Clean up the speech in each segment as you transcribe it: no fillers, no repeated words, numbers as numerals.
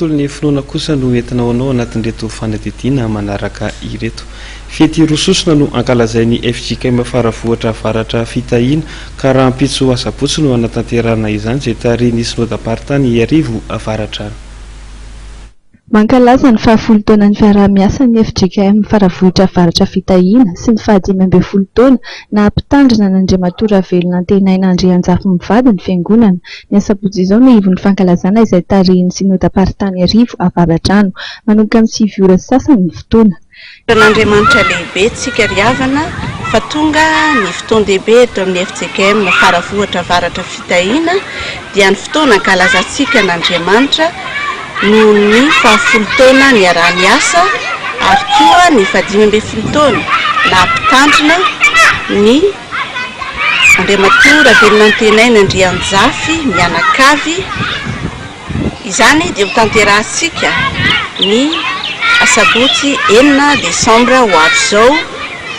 tontolon'ny finoana kosa no entina ho anao anatin'ireto fanadihadiana manaraka ireto. Fety roa sosona no ankalazain'ny fjkm Faravohitra Avaratra Fitahiana ka rahampitso asabotsy no hanatanterahana izany izay tarihin'ny Synodam-paritany Iarivo Avaradrano. Mankalaza ny fahafolo taonan'ny fiaraha-miasan'ny fjkm Faravohitra Avaratra Fitahiana sy ny fahadimy ambin'ny folo taona naha mpitandrina an'Andriamatoa Ravelonantenaina Andrianjafy mivady ny fiangonana. Ny asabotsy izao no ivon'ny fankalazana izay tarihin'ny Synodam-paritany Iarivo Avaradrano. Manomboka amin'ny 9h30 ny fotoana. An'Andriamanitra lehibe tsika ry havana fa tonga ny fotoan-dehibe eto amin'ny FJKM Faravohitra Avaratra Fitahiana dia ny fotoana ankalazantsika an'Andriamanitra noho ny fahafolo taona niaraha-niasa ary koa ny fahadimy ambin'ny folo taona naha mpitandrina ny Andriamatoa Ravelonantenaina Andrianjafy mianakavy. Izany dia ho tanterahantsika ny asabotsy 6 desambra ho avy izao,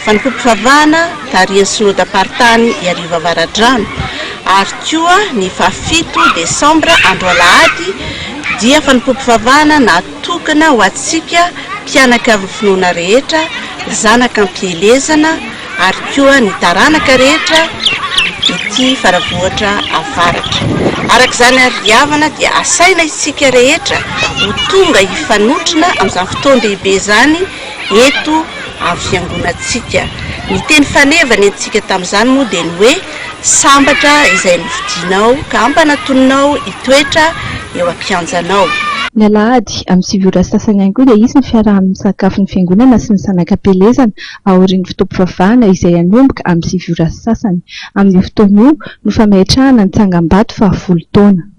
fanompoam-pivavahana tarihin'ny Synodam-paritany Iarivo Avaradrano, ary koa ny fahafito desambra andro alahady dia fanompoam-pivavahana natokana ho antsika mpianakavin'ny finoana rehetra, zanaka am-pielezana, ary koa ny taranaka rehetra ity Faravohitra Avaratra. Araka izany ary ry havana dia asaina isika rehetra ho tonga hifanotrona amin'izany fotoan-dehibe izany eto amin'ny fiangonantsika. Ny teny faneva nentintsika tamin'izany moa dia ny hoe sambatra izay nofidinao ka ampanatoninao hitoetra eo an-kianjanao. Ny alahady, amin'ny 9h30 ihany koa dia hisy ny fiaraha-misakafon'ny fiangonana sy ny zanak'ampielezana aorian'ny fotoam-pivavahana izay hanomboka amin'ny 9h30. Amin'io fotoana io no fametrahana ny tsangambato fahafolo taona.